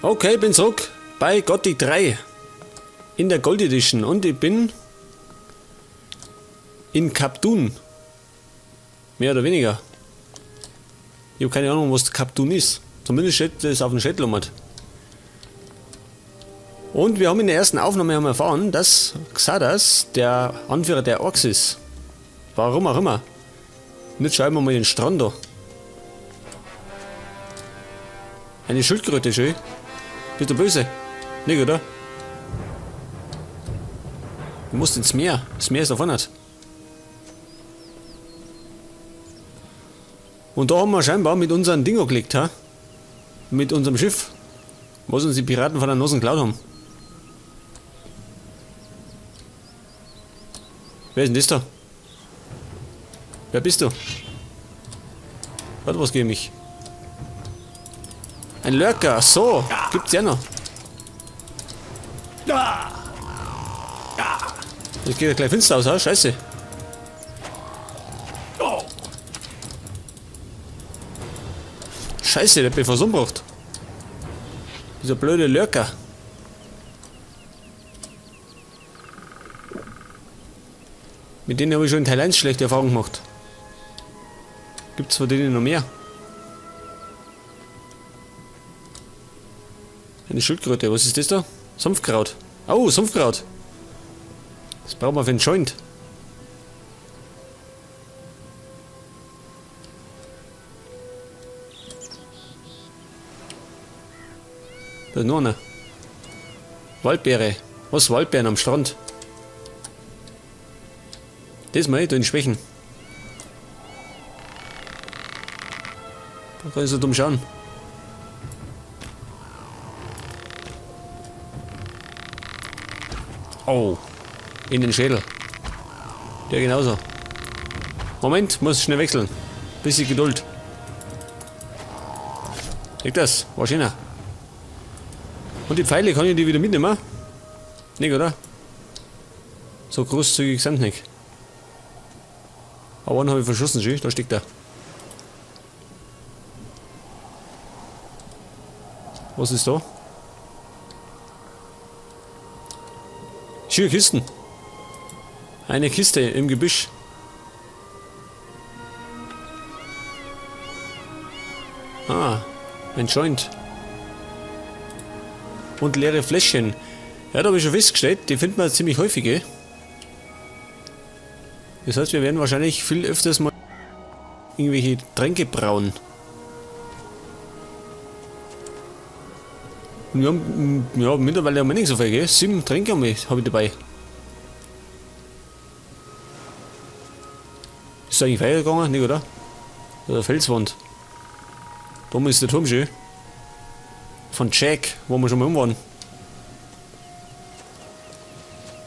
Okay, bin zurück bei Gothic 3 in der Gold Edition und ich bin in Kaptun. Mehr oder weniger. Ich habe keine Ahnung, was Kaptun ist. Zumindest steht das auf dem Schädel. Und wir haben in der ersten Aufnahme haben erfahren, dass Xardas der Anführer der Orks ist. Warum auch immer. Und jetzt schauen wir mal den Strand da. Eine Schildkröte, schön. Bist du böse? Nicht, oder? Du musst ins Meer. Das Meer ist da vorne. Und da haben wir scheinbar mit unserem Dingo gelegt, ha? Mit unserem Schiff. Was uns die Piraten von der Nase geklaut haben. Wer ist denn das da? Wer bist du? Warte, was gegen mich? Ein Lurker, ach so, gibt's ja noch. Das geht ja gleich finster aus, ha? Scheiße. Scheiße, der hat mich fast umgebracht. Dieser blöde Lurker. Mit denen habe ich schon in Teil 1 schlechte Erfahrungen gemacht. Gibt's von denen noch mehr? Eine Schildkröte, was ist das da? Sumpfkraut. Oh, Sumpfkraut. Das brauchen wir für den Joint. Da ist noch einer. Waldbeere. Was? Waldbeeren am Strand? Das mal, da in Schwächen. Da kann ich so dumm schauen. Oh, in den Schädel. Der genauso. Moment, muss schnell wechseln. Bisschen Geduld. Liegt das? War schöner. Und die Pfeile, kann ich die wieder mitnehmen? Nicht, oder? So großzügig sind nicht. Aber einen habe ich verschossen, schön, da steckt er. Was ist da? Schöne Kisten. Eine Kiste im Gebüsch. Ah, ein Joint. Und leere Fläschchen. Ja, da habe ich schon festgestellt, die findet man ziemlich häufig, eh? Das heißt, wir werden wahrscheinlich viel öfters mal irgendwelche Tränke brauen. Und wir haben, ja, mittlerweile haben wir nicht so viel, gell? 7 Tränke habe ich dabei. Ist eigentlich weitergegangen? Nicht, oder? Da ist eine Felswand. Da oben ist der Turm schön. Von Jack, wo wir schon mal um waren.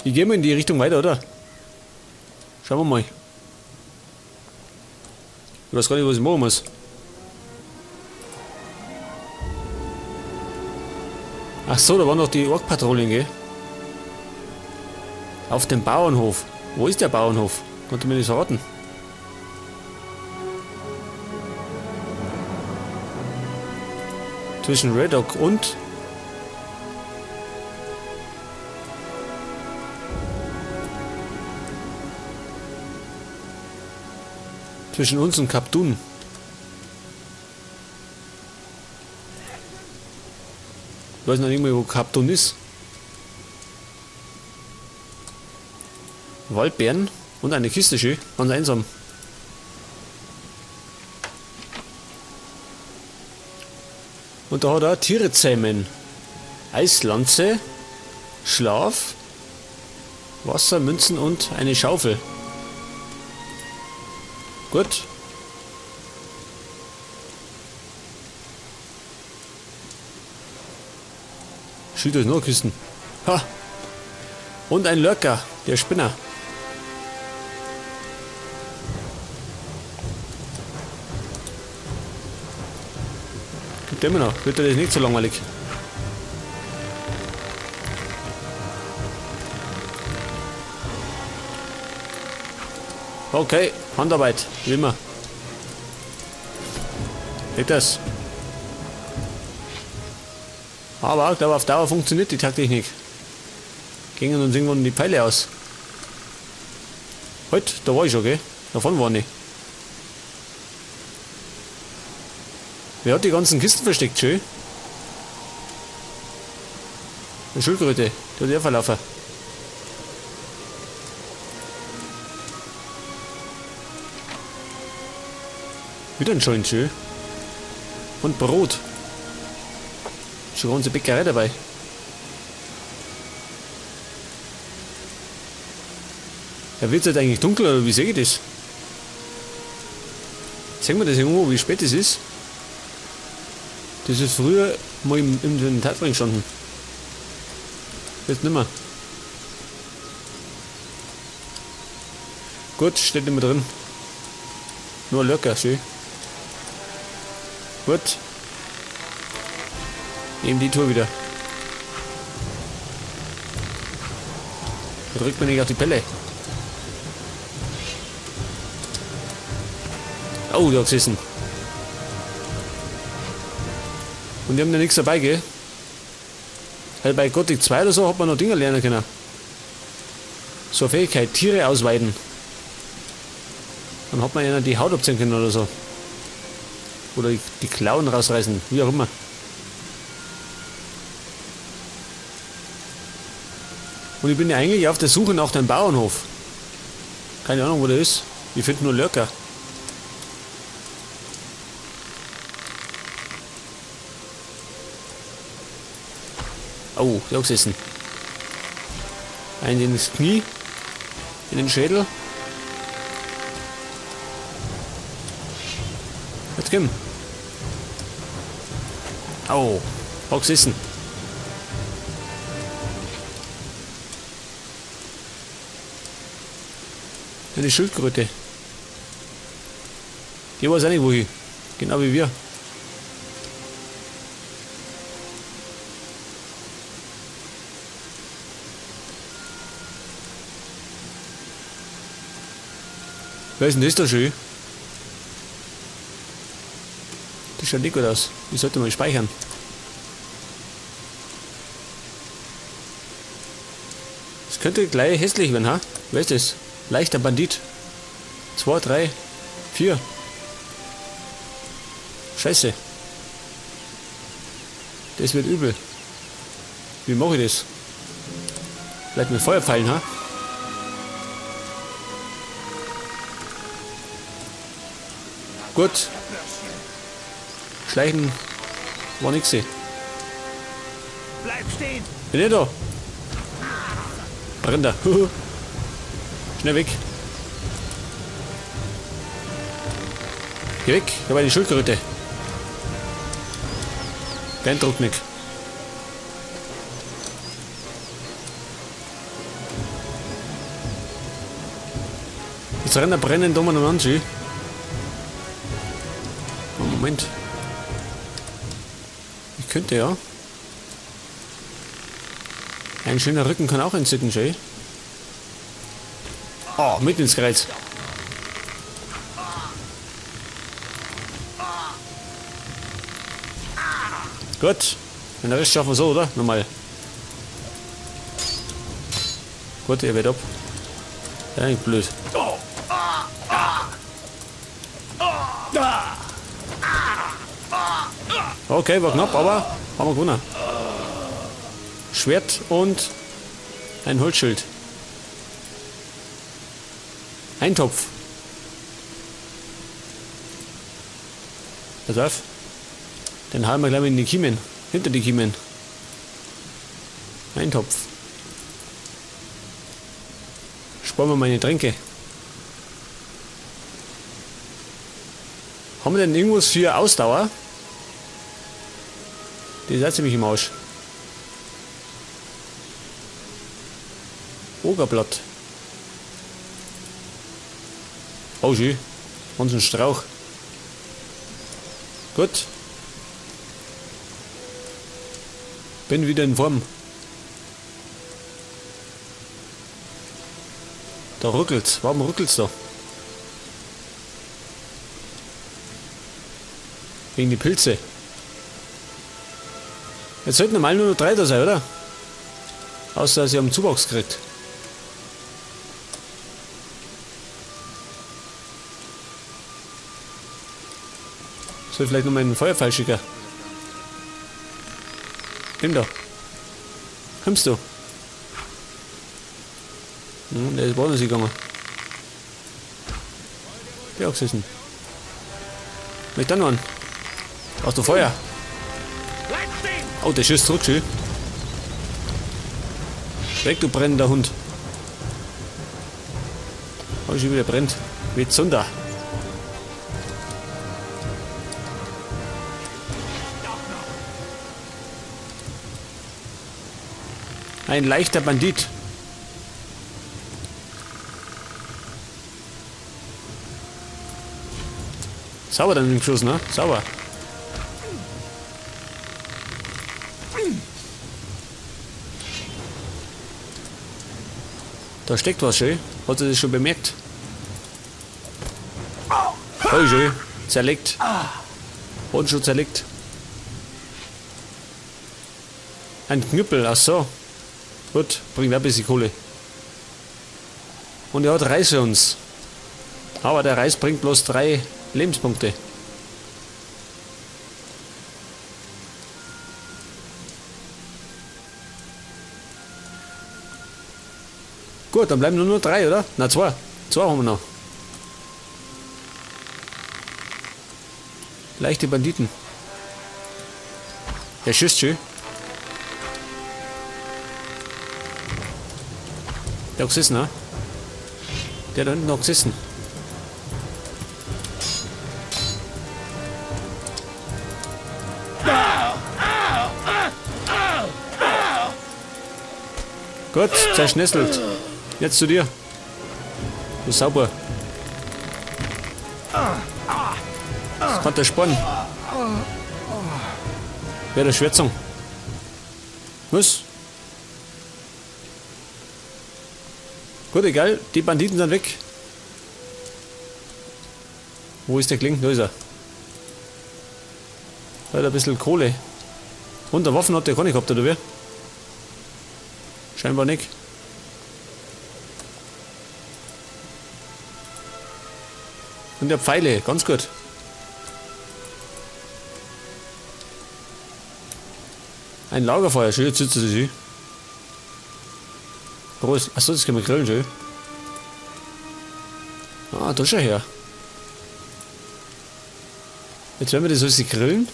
Ich geh mal in die Richtung weiter, oder? Schauen wir mal. Ich weiß gar nicht, was ich machen muss. Ach so, da waren noch die Ork-Patrouillen, gell? Auf dem Bauernhof. Wo ist der Bauernhof? Konnte mir nicht verraten. Zwischen Reddock und zwischen uns und Kaptun. Ich weiß noch nicht mehr, wo Kaptun ist. Waldbeeren und eine Kiste, schön, ganz einsam. Und da hat er Tiere zähmen. Eislanze, Schlaf, Wasser, Münzen und eine Schaufel. Gut. Schießt euch nur Kisten. Ha! Und ein Lurker, der Spinner. Gibt immer noch. Wird das nicht so langweilig. Okay, Handarbeit, wie immer. Geht das? Aber ich glaube, auf Dauer funktioniert die Taktik nicht. Gingen uns irgendwann die Pfeile aus. Halt, da war ich schon, gell? Davon war ich. Wer hat die ganzen Kisten versteckt, schön? Eine Schildkröte, die hat er verlaufen. Wieder ein Joint, schön. Und Brot. Schon ganze Bäckerei dabei. Ja, wird's halt eigentlich dunkel oder wie sehe ich das? Sehen wir das irgendwo, wie spät es ist? Das ist früher mal im Inventar drin gestanden. Jetzt nimmer. Gut, steht nicht mehr drin. Nur Löcker, schön. Gut. Nehmen die Tour wieder. Da drückt man nicht auf die Pelle. Oh, da gesessen. Und die haben ja nichts dabei, gell? Also bei Gothic 2 oder so hat man noch Dinger lernen können. So eine Fähigkeit, Tiere ausweiden. Dann hat man ja die Haut abziehen können oder so. Oder die Klauen rausreißen, wie auch immer. Und ich bin ja eigentlich auf der Suche nach dem Bauernhof. Keine Ahnung, wo der ist. Ich finde nur Lurker. Oh, da gesessen. Einen ins Knie, in den Schädel. Jetzt komm. Au, hat gesessen. Ja, die Schildkröte. Die weiß auch nicht wohin. Genau wie wir. Wer ist denn das da schön? Das schaut nicht gut aus. Ich sollte mal speichern. Das könnte gleich hässlich werden, ha? Wer ist das? Leichter Bandit. 2, 3, 4. Scheiße. Das wird übel. Wie mache ich das? Vielleicht mit Feuerpfeilen, ha? Gut. Schleichen war nix. Bleib stehen! Bin ich da? Brennt da. Schnell weg. Geh weg, ich habe eine Schildkröte. Beeindruckt mich. Jetzt rennen brennen da mal an, schön. Moment. Ich könnte ja. Ein schöner Rücken kann auch entzücken, schön. Oh, mitten ins Kreuz. Gut. Den Rest schaffen wir so, oder? Nochmal. Gut, ihr werdet ab. Ja, eigentlich blöd. Okay, war knapp, aber haben wir gewonnen. Schwert und ein Holzschild. Eintopf. Pass auf. Den hauen wir gleich mal in die Kiemen. Hinter die Kiemen. Eintopf. Sparen wir meine Tränke. Haben wir denn irgendwas für Ausdauer? Die ist auch ziemlich im Arsch. Ogerblatt. Oh, schön. Ganz ein Strauch. Gut. Bin wieder in Form. Da ruckelt's. Warum ruckelt's da? Wegen die Pilze. Jetzt sollten normal nur noch 3 da sein, oder? Außer sie haben Zuwachs gekriegt. Soll ich vielleicht noch mal einen Feuerpfeil schicken? Nimm da. Kommst du? Der ist woanders gegangen. Der hat gesessen. Möchte da noch einen? Brauchst du Feuer? Oh, der schießt zurück, schön. Weg, du brennender Hund. Oh, schon wieder brennt. Wie Zunder. Ein leichter Bandit. Sauber dann im Schuss, ne? Sauber. Da steckt was schön. Hat er das schon bemerkt? Voll schön. Zerlegt. Und schon zerlegt. Ein Knüppel, ach so. Gut, bringt ein bisschen Kohle. Und er hat Reis für uns. Aber der Reis bringt bloß 3 Lebenspunkte. Gut, dann bleiben nur noch 3, oder? Na, 2. 2 haben wir noch. Leichte Banditen. Der schießt schön. Der hat gesessen, ne? Der da hinten hat gesessen. Gut, zerschnesselt. Jetzt zu dir. Du sauber. Das kann der spannen. Wer der Schwärzung? Was? Gut, egal. Die Banditen sind weg. Wo ist der Kling? Da ist er. Da hat er ein bisschen Kohle. Und der Waffen hat der gar nicht gehabt, oder wie? Scheinbar nicht. Und der Pfeile, ganz gut. Ein Lagerfeuer, schön, jetzt sitzt er sich. Groß. Achso, das können wir grillen, schön. Ah, da schau her. Jetzt werden wir das alles grillen.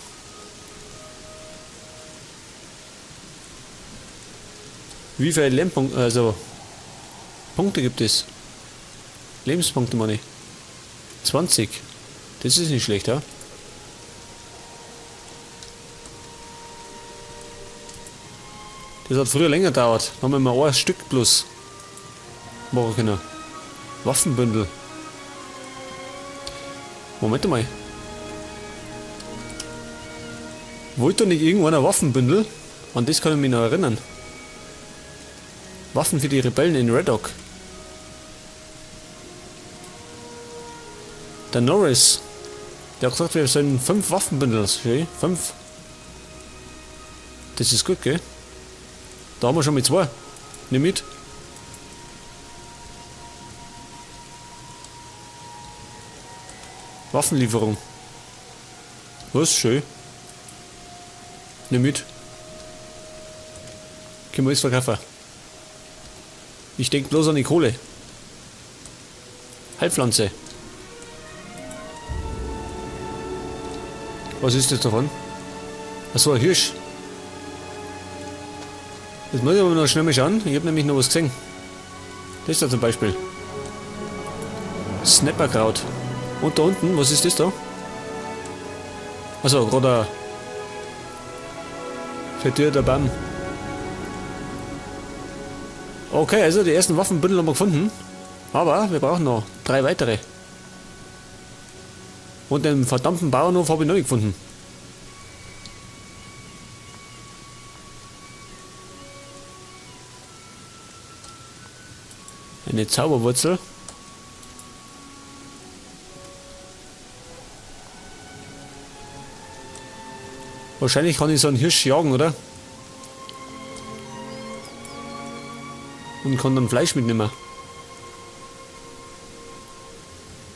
Wie viele Lehmpunkte, also Punkte gibt es? Lebenspunkte, meine ich. 20. Das ist nicht schlecht, ja? Das hat früher länger gedauert. Da haben wir mal ein Stück bloß machen können. Waffenbündel. Moment mal. Wollte nicht irgendwann ein Waffenbündel? An das kann ich mich noch erinnern. Waffen für die Rebellen in Reddock. Der Norris. Der hat gesagt, wir sollen 5 Waffenbündel. Okay, 5. Das ist gut, gell? Da haben wir schon mit 2. Nimm mit. Waffenlieferung. Was? Schön. Nimm mit. Können wir alles verkaufen. Ich denk bloß an die Kohle. Heilpflanze. Was ist das davon? Achso, ein Hirsch. Das muss ich aber noch schnell mal schauen. Ich hab nämlich noch was gesehen. Das da zum Beispiel. Snapperkraut. Und da unten, was ist das da? Achso, gerade ein verdürrter Baum. Okay, also die ersten Waffenbündel haben wir gefunden. Aber wir brauchen noch 3 weitere. Und den verdammten Bauernhof habe ich noch nicht gefunden. Eine Zauberwurzel. Wahrscheinlich kann ich so einen Hirsch jagen, oder? Und kann dann Fleisch mitnehmen.